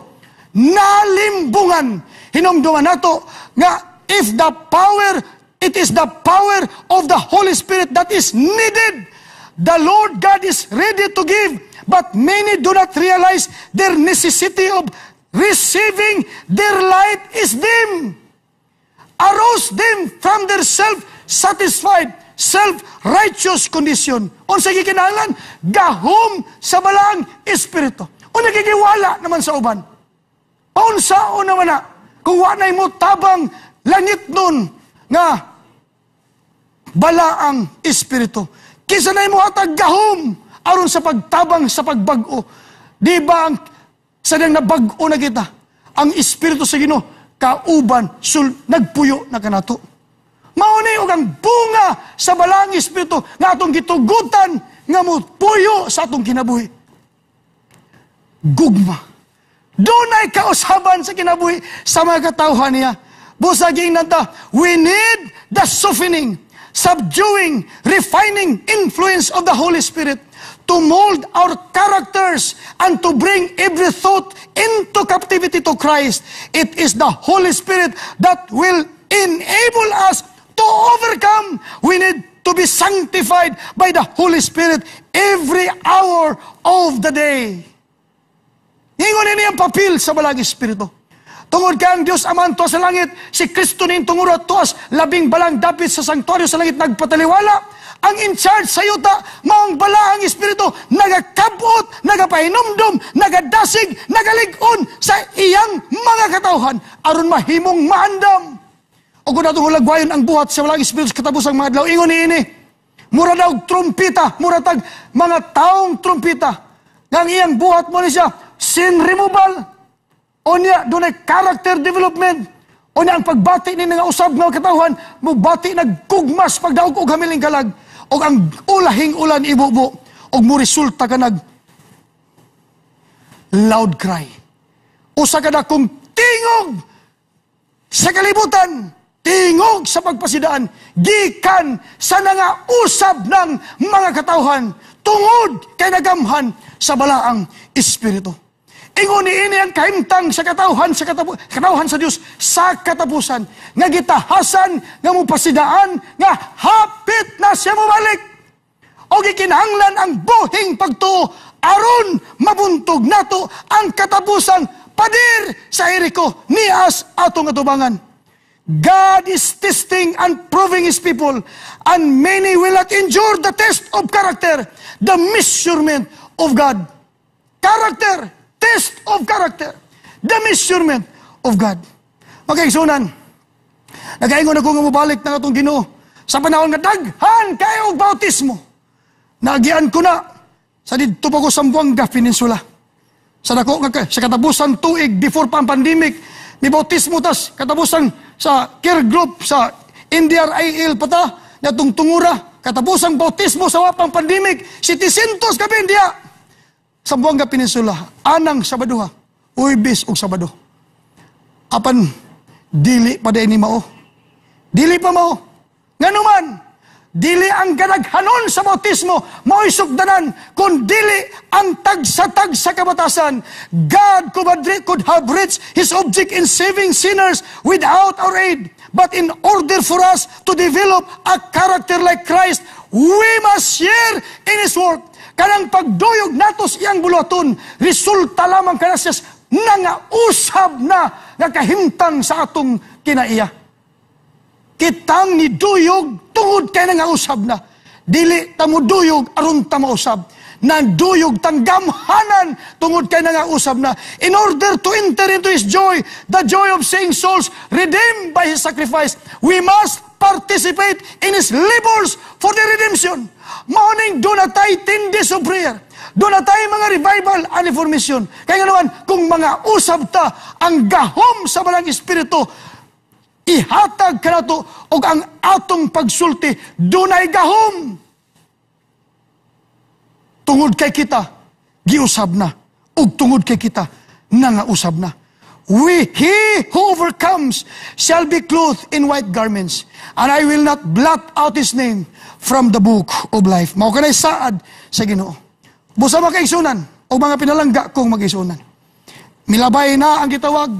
nalimbungan. Hinumduman nato nga if the power, it is the power of the Holy Spirit that is needed. The Lord God is ready to give, but many do not realize their necessity of receiving. Their light is dim. Arouse them from their self-satisfied, self-righteous condition. Unsa gikinahanglan? Gahom sa balaang espiritu. O nagigiwala naman sa uban. Unsaon naman na kung wa na'y mo tabang langit nun nga balaang espiritu? Kinsa na mo hatag gahom aron sa pagtabang sa pagbag-o? Di ba ang sa nang nabag-o na kita, ang espiritu sa Ginoo kauban sul nagpuyo na kanato. Mao ni og ang bunga sa balaang espiritu nga atong gitugutan nga mopuyo sa atong kinabuhi. Gugma. Dunay kausaban sa kinabuhi sa mga katawhan niya. Busa giingnan ta, we need the softening, subduing, refining influence of the Holy Spirit to mold our characters and to bring every thought into captivity to Christ. It is the Holy Spirit that will enable us to overcome. We need to be sanctified by the Holy Spirit every hour of the day. Ingon ini ang papel sa Balaang Espiritu. Tungod kay ang Dios Ama tuas sa langit, si Kristo ning tungura tuas labing balang dapit sa sanktuaryo sa langit nagpataliwala. Ang in charge sa yuta, maong balaang Espiritu, nagakabot, nagapahinumdum, nagadasig, nagalig-on sa iyang mga katawhan, aron mahimong maandam. O kung natong hulagwayon ang buhat sa balaang Espiritu sa katapusang mga adlaw, ingon niini, mura daw trumpita, mura tag mga taong trumpita, nga ang iyang buhat mo ni siya, sin removal, unya, dunay character development, unya ang pagbati ni nga usab nga katawhan, mubati nagkugmas pagdaog og hamiling kalag, og ang ulahing ulan ibubo, og mo resulta ka nag loud cry. Usa ka dakong tingog sa kalibutan, tingog sa pagpasidaan, gikan sa nangausab ng mga katawhan, tungod kay nagamhan sa balaang Espiritu. Ingon niini ang kahimtang sa katawhan sa katawhan sa Dios sa katapusan nga gitahasan nga mopasidaan nga hapit na siya mobalik. O gikinahanglan ang buhing pagtuo aron mabuntog nato ang katapusang pader sa Jericho nias atong atubangan. God is testing and proving His people, and many will not endure the test of character, the measurement of God. Character, test of character, the measurement of God. Mga, nagaingon ako nga mobalik ng atong Ginoo sa panahon nga daghan kayo og bautismo. Naagian ko na sa didto pa ko sa Zamboanga Peninsula. Sa dako nga sa katapusan tuig before pa ang pandemic, ni bautismo tas katapusan sa care group sa NDRIL pata natong tungura katapusang bautismo sa wapang pandemic, 700 ka diya sa Zamboanga Peninsula anang Sabadoha, Huwebes ug Sabado. Apan dili pa ni mao, dili pa mao. Ngano man dili ang kadaghanon sa bautismo mao'y sugdanan, kun dili ang tagsa-tagsa kabatasan. God could have reached His object in saving sinners without our aid. But in order for us to develop a character like Christ, we must share in His work. Kanang pagduyog nato sa iyang buluhaton, resulta lamang kana siya nangausab na nga kahimtang sa atong kinaiya. Kitang niduyog tungod kay nangausab na. Dili ta duyog aron ta mausab. Nanduyog tang gamhanan tungod kay nangausab na. In order to enter into His joy, the joy of seeing souls redeemed by His sacrifice, we must participate in His labors for the redemption. Mao ning duna tay 10 days of prayer. Duna tay mga revival and reformation. Kaya nga naman, kung mga usab ta ang gahom sa balang Espiritu, ihatag kanato og ang atong pagsulti dunay gahom tungod kay kita giusab na ug tungod kay kita nangausab na. We he who overcomes shall be clothed in white garments, and I will not blot out his name from the book of life. Mao kanay saad sa Ginoo. Busa, mga kaigsunan o mga pinalangga kong mag-isunan, milabay na ang gitawag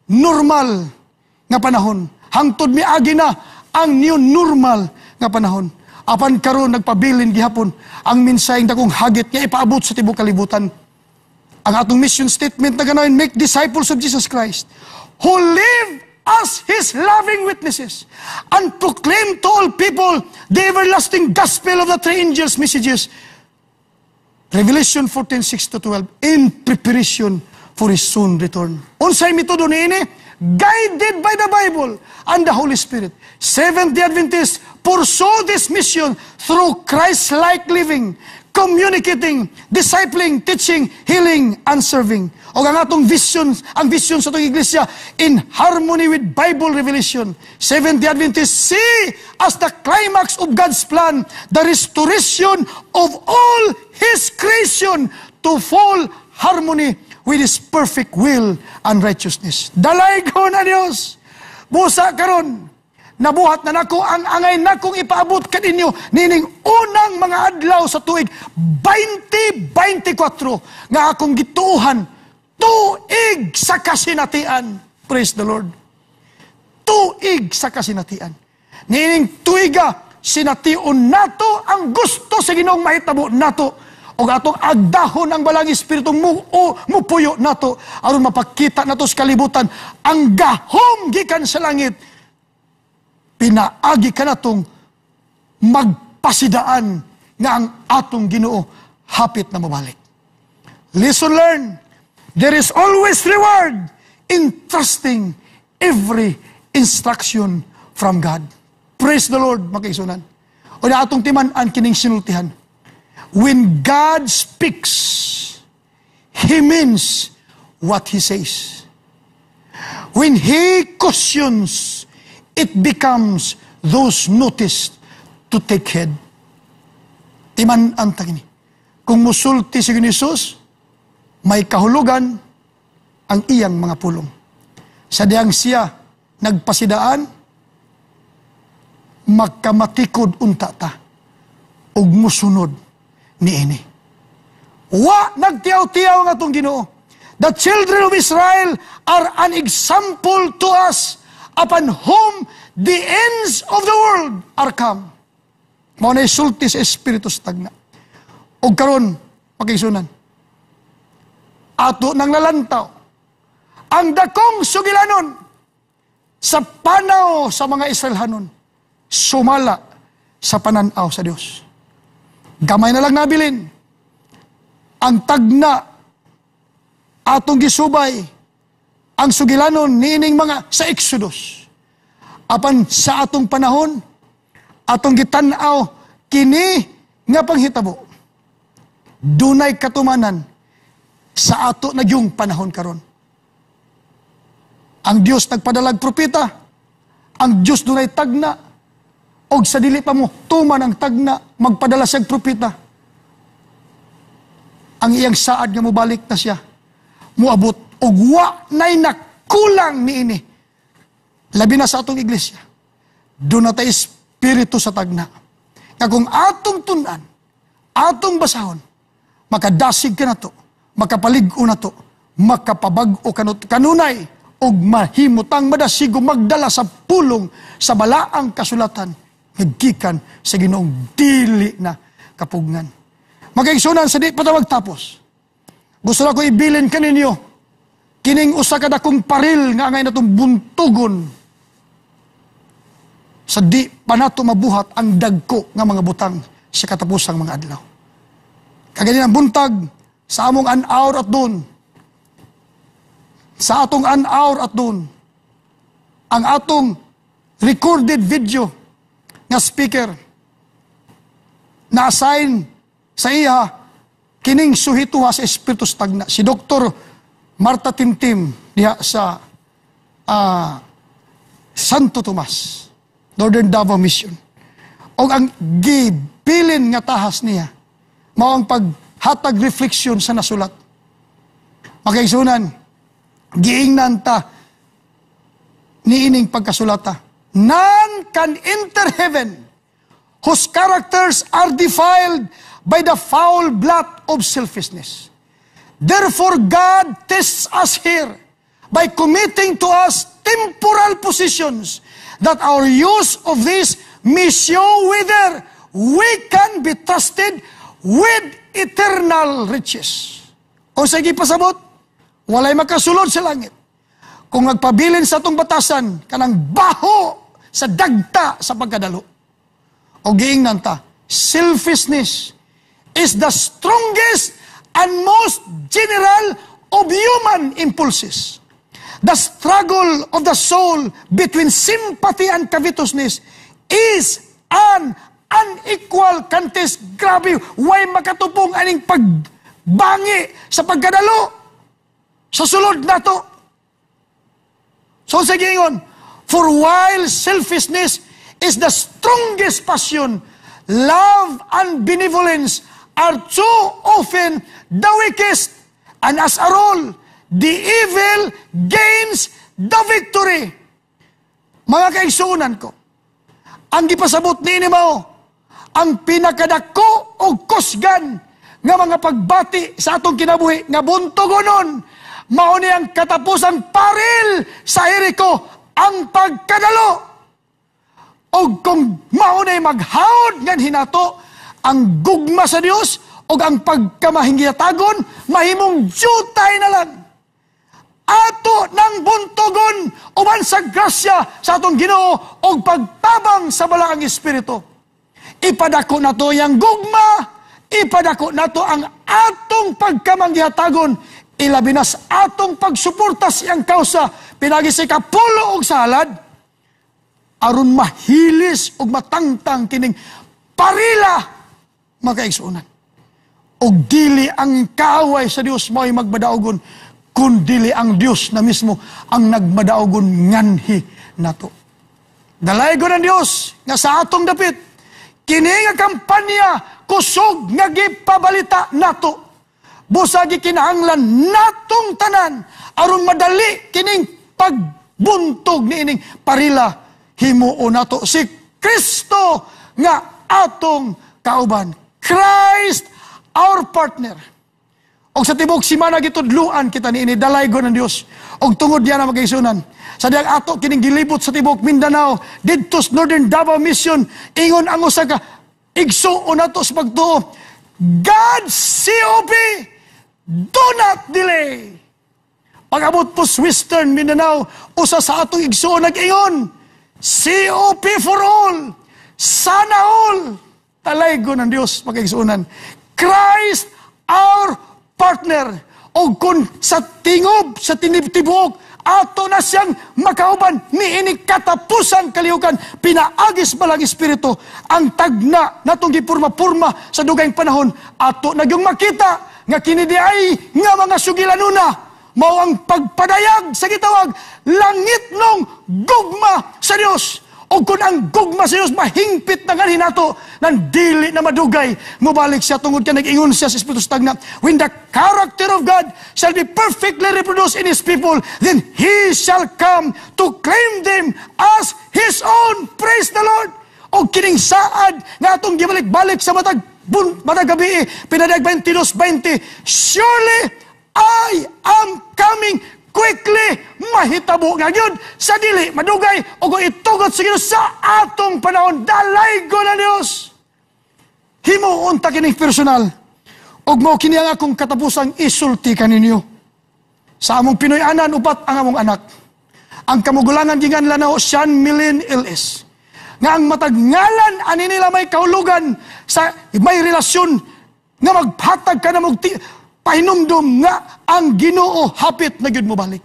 normal nga panahon. Hangtod miagi na ang new normal nga panahon. Apan karon nagpabilin gihapon ang mensaheng dakong hagit nga ipaabot sa tibuok kalibutan. Ang atong mission statement na ganayon, make disciples of Jesus Christ who live as His loving witnesses and proclaim to all people the everlasting gospel of the three angels' messages. Revelation 14, 6 to 12, in preparation for His soon return. Unsay metodo niini? Guided by the Bible and the Holy Spirit, Seventh-day Adventists pursue this mission through Christ-like living, communicating, discipling, teaching, healing, and serving. O ang atong vision, ang vision sa atong iglesia, in harmony with Bible revelation, Seventh-day Adventists see as the climax of God's plan, the restoration of all His creation to full harmony with His perfect will and righteousness. Dalaygon ang Diyos. Busa karon, nabuhat na nako ang angay nakong ipaabot kaninyo nining unang mga adlaw sa tuig 2024 nga akong gituohan, tuig sa kasinatian. Praise the Lord. Tuig sa kasinatian. Nining tuiga, sination nato ang gusto sa Ginoong mahitabo nato. Ug atong agdahon ang Balaang Espiritu mo o mupuyo nato aron mapakita nato sa kalibutan ang gahom gikan sa langit. Pinaagi kanatong magpasidaan nga ang atong Ginoo hapit na mabalik. Lesson learned. There is always reward in trusting every instruction from God. Praise the Lord, mga kaigsuonan. O na atong timan-an kining sinultihan. When God speaks, He means what He says. When He cautions, it becomes those noticed to take heed. Timan-an ta kini. Kung musulti si Jesus, may kahulugan ang iyang mga pulong. Sa diyang siya nagpasidaan, makamatikod unta ta ug musunod niini. Wa nagtiyaw-tiyaw ang atong Ginoo. The children of Israel are an example to us upon whom the ends of the world are come. Mao na sulti sa Espiritu sa tagna. Og karon, mga kaigsuonan, ato nang nalantaw ang dakong sugilanon sa panaw sa mga Israelhanon sumala sa pananaw sa Dios. Gamay na lang nabilin ang tagna atong gisubay ang sugilanon niining mga sa Exodus. Apan sa atong panahon, atong gitan-aw kini nga panghitabo, dunay katumanan sa ato na yung panahon karon. Ang Dios nagpadalag propeta, ang Dios dunay tagna, og sa dili pa mo tuman ang tagna, magpadala siyang propeta. Ang iyang saad nga mobalik na siya, muabot og wa nay nakulang niini. Labi na sa atong iglesia. Duna tay espiritu sa tagna. Nga kung atong tun-an, atong basahon, makadasig ka nato, makapalig-o nato, makapabag-o kanut kanunay, ug mahimutang madasigo magdala sa pulong sa balaang kasulatan nga gikan sa Ginoong dili na kapugnan. Mga kaigsuonan, sa di pa ta magtapos, gusto na ko ibilin kaninyo kining usa ka dakong paril nga angay natong buntugon sa di pa nato mabuhat ang dagko nga mga butang sa katapusang mga adlaw. Kaganinang buntag sa among an hour at noon, sa atong an hour at noon, ang atong recorded video nga speaker na-assign sa iya kining suhituha sa Espiritu sa Tagna, si Dr. Marta Timtim diha sa Santo Tomas, Northern Davao Mission. O ang gibilin nga tahas niya mao ang paghatag refleksyon sa nasulat. Mga kaigsuonan, giingnan ta niining pagkasulata. "None can enter heaven whose characters are defiled by the foul blot of selfishness. Therefore, God tests us here by committing to us temporal possessions, that our use of this may show whether we can be trusted with eternal riches." O sige, pasabot, walay makasulod sa langit kung nagpabilin sa atong batasan kanang baho sa dagta sa pagkadalo. O giingnan ta, selfishness is the strongest and most general of human impulses. The struggle of the soul between sympathy and covetousness is an unequal contest. Grabe, way makatupong aning pagbangi sa pagkadalo sa sulod nato. So sa giingon, "For while selfishness is the strongest passion, love and benevolence are too often the weakest. And as a rule, the evil gains the victory." Mga kaigsuonan ko, ang gipasabot niini mao ang pinakadako o kusgan nga mga pagbati sa atong kinabuhi nga buntugonon, mao ni ang katapusang paril sa Jericho, ang pagkadalo. Og kung mao ni maghawd nganhi nato ang gugma sa Dios Ug ang pagkamahingiyatagon mahimong jutay na lang. Ato nang buntogon uban sa grasya sa atong Ginoo og pagtabang sa Balaang Espiritu. Ipadako nato yang gugma, ipadako nato ang atong pagkamanggihatagon, ilabi na sa atong pagsuporta sa iyang kausa pinagi sa ikapulo og salad, aron mahilis ug matangtang kining parila, mga kaigsuonan. Og dili ang kaaway sa Dios mao'y magmadaogon, kun dili ang Dios na mismo ang nagmadaogon nganhi nato. Dalaygon ang Dios nga sa atong dapit kini nga kampanya kusog nga gipabalita nato. Busa gikinahanglan natong tanan aron madali kining pagbuntog niining parila, himuon nato si Kristo nga atong kauban. Christ our partner. Og sa tibok simana gitudluan kita niini, dalaygon ng Dios. Og tungod diyan na, mga kaigsuonan, sa diyang ato kining gilibot sa tibok Mindanao didto sa Northern Davao Mission, ingon ang usa ka igsuon nato sa pagtuo, "God COP, do not delay." Pag-abot po sa Western Mindanao, usa sa atong igsuon nag-ingon, "COP for all, sana all." Dalaygon ng Dios, mga kaigsuonan. Christ our partner. O kung sa tingob, sa tinibtibuok, ato na siyang makauban niini katapusang kalihukan pinaagis Balaang Espiritu. Ang tagna natong gipurma-purma sa dugayng panahon, ato na yung makita nga kini di ay nga mga sugilanuna mao ang pagpadayag sa gitawag langitnong gugma sa Dios. O kung ang gugma sa Dios mahingpit na nganhi nato, nang dili na madugay mobalik siya, tungod kay nag-ingon siya sa Espiritu sa tagna, "When the character of God shall be perfectly reproduced in His people, then He shall come to claim them as His own." Praise the Lord. O kining saad nga atong gibalik-balik sa matag gabi pinadag 22:20, "Surely I am coming quickly," mahitabo nga gyud sa dili madugay o kung itugot sa Ginoo sa atong panahon. Dalaygon ang Dios. Himuon ta kining personal ug mao kini ang akong katapusang isulti kaninyo. Sa among Pinoy anan, upat ang among anak. Ang kamugulangan ginganlan na Sean Milin LS, nga ang matag ngalan ani nila may kahulugan sa may relasyon nga maghatag ka na mo pahinumdum nga ang Ginoo hapit na gyud mobalik.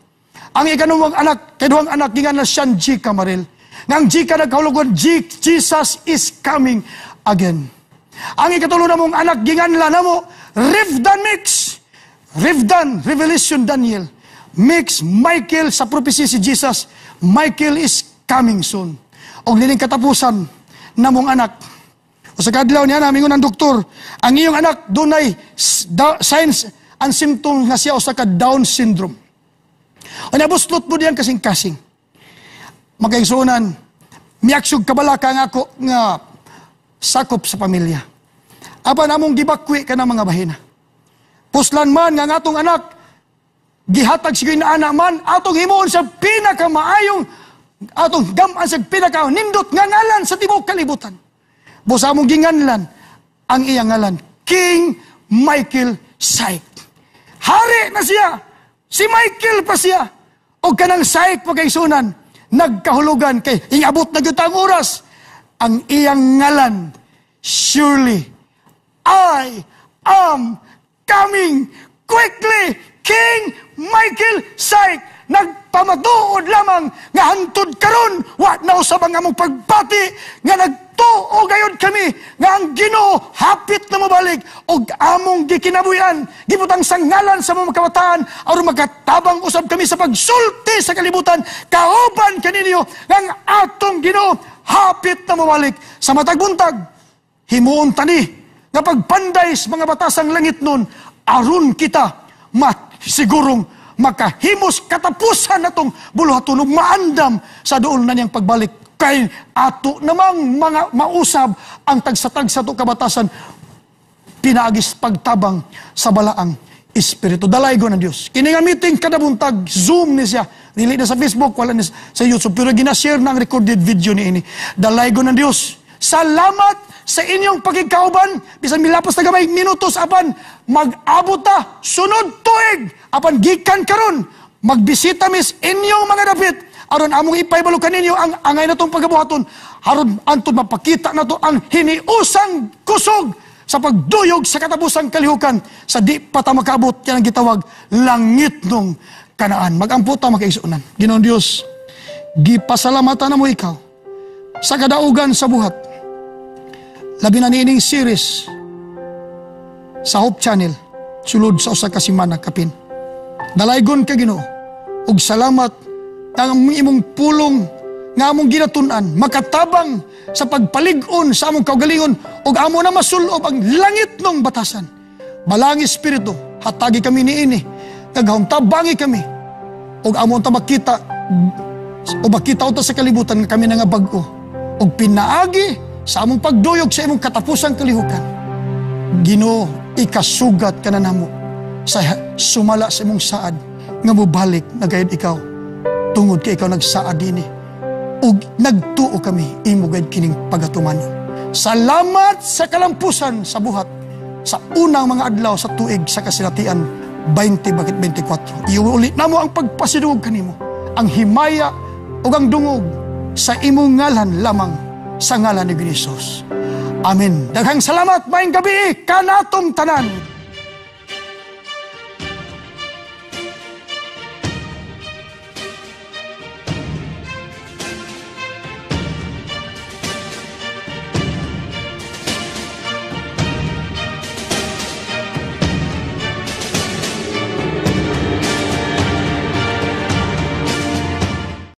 Ang ikaduhang anak, kaduhang anak gingan na Sean G. Camarel. Nga ang G ka nagkahulugan, G, Jesus is coming again. Ang ikatulo na mong anak ginganlan namo Rivdan Mix. Rivdan, Revelation Daniel. Mix, Michael sa prophecy si Jesus, Michael is coming soon. Og nining katapusan namong anak, o sa kadlaw niya namin ng doktor, ang iyong anak dunay signs and symptoms nga siya usa ka Down syndrome. O nabuslot mo diyan kasing-kasing. Mga kaigsuonan, miaksog kabalaka nga ako nga sakop sa pamilya. Apan among gibakwi ka ng mga bahina. Puslan man nga ang atong anak, gihatag siya na anak man, atong himuon sa pinakamaayong, atong gamaan sa pinakanindot nga ngalan sa tibuok kalibutan. Busa among ginganlan ang iyang ngalan, King Michael Syke. Hari na siya. Si Michael pa siya. O kanang Syke, mga kaigsuonan, nagkahulugan kay ingabot na gyud ang oras. Ang iyang ngalan, "Surely I am coming quickly." King Michael Syke, nagpamatuod lamang nga hantod karon wa na usab ang among pagbati nga nagtuo gayud kami nga ang Ginoo hapit na mobalik og among gikinabuyan gibutang sang ngalan sa mga kabataan aron makatabang usab kami sa pagsulti sa kalibutan kauban kaninyo nga ang atong Ginoo hapit na mobalik. Sa matag buntag, himuon tani nga pagpanday sa mga batasang langit nun aron kita masigurong makahimos katapusan natong buluhaton ug maandam sa duol na niyang pagbalik, kay ato namang mga mausab ang tagsa-tagsa to kabatasan pinaagis pagtabang sa Balaang Espiritu. Dalaygon ng Dios. Kini nga meeting kada buntag, Zoom ni siya. Dili na sa Facebook, wala ni sa YouTube, pero gina-share na ang recorded video ni ini. Dalaygon ng Dios. Salamat. sa inyong pagkikauban. Bisan milapos na gamay minutos, apan mag-abot ta sunod tuig. Apan gikan karon magbisita mis inyong mga dapit aron among ipaybalo kaninyo ang angay natong pagabuhaton, aron antod mapakita nato ang hiniusang kusog sa pagduyog sa katapusang kalihukan sa di pa ta makaabot, yan ang gitawag langitnong Kanaan. Magampo ta, mga kaigsuonan. Ginoong Dios, gipasalamatan namo ikaw sa kadaugan sa buhat. Labi na niining series sa Hope Channel, sulod sa usa ka semana kapin. Dalaygon ka, Ginoo, ug salamat ang imong pulong nga among ginatun-an makatabang sa pagpalig-on sa among kaugalingon ug amo na masulob ang langitnong batasan. Balaang Espiritu, hatagi kami niini kagahom, tabangi kami ug amo ta makita o makita unta sa kalibutan nga kami na nga bag-o ug pinaagi sa among pagduyog sa imong katapusang kalihukan. Ginoo, ikasugat ka na namo sa sumala sa imong saad nga mobalik na gayud ikaw, tungod kay ikaw nagsaad dini ug nagtuo kami imo gayud kining pagatumanon. Salamat sa kalampusan sa buhat sa unang mga adlaw sa tuig sa kasinatian 20 bakit 24. Iuli namo ang pagpasidungog kanimo, ang himaya ug ang dungog sa imong ngalan lamang, sa ngalan ni Jesus. Amen. Daghang salamat, maayong gabii kanatong tanan.